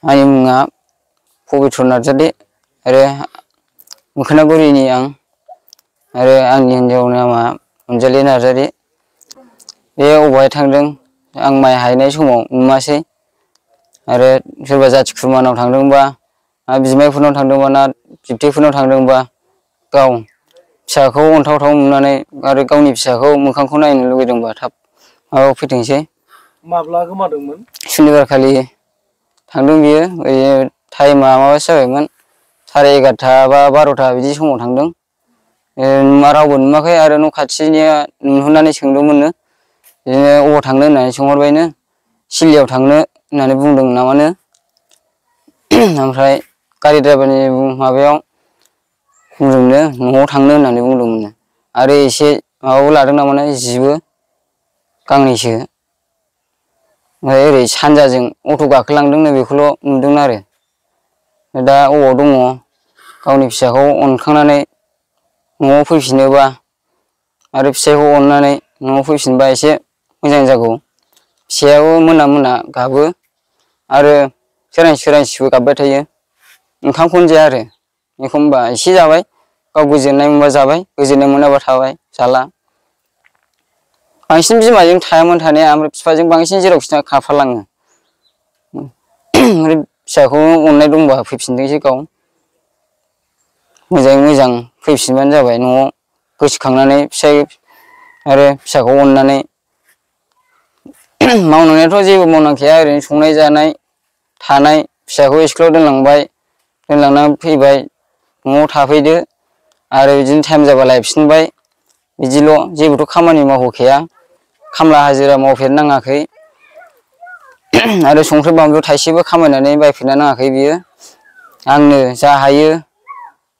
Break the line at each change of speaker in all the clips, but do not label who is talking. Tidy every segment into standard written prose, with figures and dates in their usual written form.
आंनि मुङा पबित्र नार्जारि आरो मोखोनागुरिनि आं आरो आंनि हिन्जाव नामा अनजालि नार्जारि। बे अबावहाय थांदों आं माइ हायनाय समाव नुमासै आरो सोरबा जाथि खुरमानाव थांदोंबा बिमायफोरनाव थांदोंबा ना बिबथैफोरनाव थांदोंबा गाव फिसाखौ अनथावथाव नुनानै आरो गावनि फिसाखौ मोखांखौ नायनो लुगैदोंबा थाब माबायाव फैथोंसै।
माब्ला गोमादोंमोन?
सुनिबार खालि थांदों बियो। टाइमा माबासो जाबायमोन 11:30 बा 12था बिदि समाव थांदों। रावबो नुवाखै आरो न' खाथिनिया नुहुरनानै सोंदोंमोननो बिदिनो अबाव थांनो होननानै सोंहरबायनो सिललियाव थांनो होननानै बुंदों नामानो। ओमफ्राय गारि ड्राइभारनि माबायाव बुंदोंनो न'आव थांनो होननानै बुंदोंमोननो आरो एसे माबाबो लादों नामानो जिबो गांनैसो। ओमफ्राय ओरै सानजाजों अट' गाखोलांदोंनो बेखौल' नुदों आरो। दा अबाव दङ गावनि फिसाखौ अनखांनानै न'आव फैफिनोबा आरो फिसाइखौ अननानै न'आव फैफिनबा एसे मोजां जागौ। फिसायाबो मोना मोना गाबो आरो सोरांसिबो गाबबाय थायो। ओंखामखौनो जाया आरो एखमबा एसे जाबाय गाव गोजोननाय मोनबा जाबाय गोजोननाय मोनाबा थाबाय जाला। बांसिन बिमाजों थायामोन थानाया ओमफ्राय बिफाजों बांसिन जेरावखि थाङा खारफालाङो। ओमफ्राय फिसाखौ अननाय दंबा फैफिनथोंसै गाव मोजाङै मोजां फैफिनबानो जाबाय न'आव गोसोखांनानै फिसाइ आरो फिसाखौ अननानै। मावनांनायाथ' जेबो मावनांखाया ओरैनो संनाय जानाय थानाय फिसाखौ स्कुलाव दोनलांबाय दोनलांनानै फैबाय न'आव थाफैदो आरो बिदिनो टाइम जाबा लायफिनबाय बिदिल' जेबोथ' खामानि मावहोखाया खामला हाजिरा मावफेरनाङाखै आरो संख्रि बानलु थाइसेबो खामायनानै बायफेरना नाङाखै बियो। आंनो जा हायो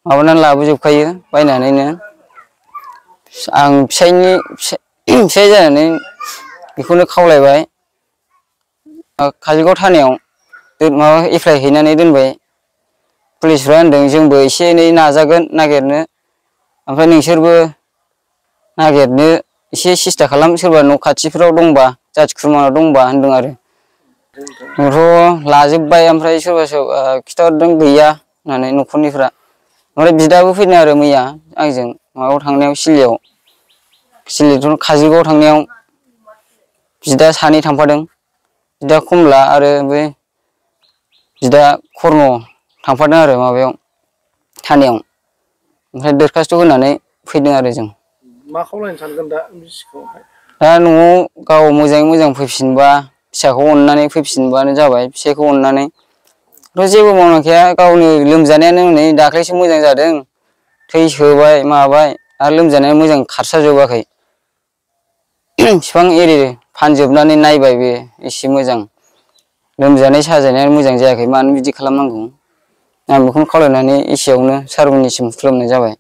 माबानानै लाबोजोबखायो बायनानैनो। आं फिसाइ जानानै बेखौनो खावलायबाय काजलगाव थानायाव माबा एप्लाइ हैनानै दोनबाय। पुलिसफ्रा होनदों जोंबो एसे एनै नाजागोन नागिरनो ओमफ्राय नोंसोरबो नागिरनो एसे सेस्था खालाम सोरबा न' खाथिफ्राव दंबा जाथि खुरमानाव दंबा होनदों आरो। नोंथ' लाजोबबाय ओमफ्राय सोरबा सोरबा खिन्थाहरदों गैया होननानै न'खरनिफ्रा। ओमफ्राय बिदाबो फैदों आरो मैया आंजों माबायाव थांनायाव सिललिथ' काजलगावआव थांनायाव बिदा सानै थांफादों बिदा कमला आरो बे बिदा कर्म थांफादों आरो माबायाव थानायाव। ओमफ्राय दरखास्थ' होनानै फैदों आरो जों।
मा खावलायनो सानगोन दा बिसिखौहाय?
दा न'आव गाव मोजाङै मोजां फैफिनबा फिसाखौ अननानै फैफिनबानो जाबाय फिसाइखौ अननानै। जेबो मावनांखाया गावनो लोमजानायानो हनै दाख्लैसो मोजां जादों थै सोबाय माबाय आरो लोमजानाया मोजां खारस्राजोबाखै। बिफां एरि फानजोबनानै नायबाय बे एसे मोजां लोमजानाय साजानायानो मोजां जायाखै मानो बिदि खालामनांगौ। आं बेखौनो खावलायनानै एसेयावनो सारमोननिसिम खुलुमनाय जाबाय।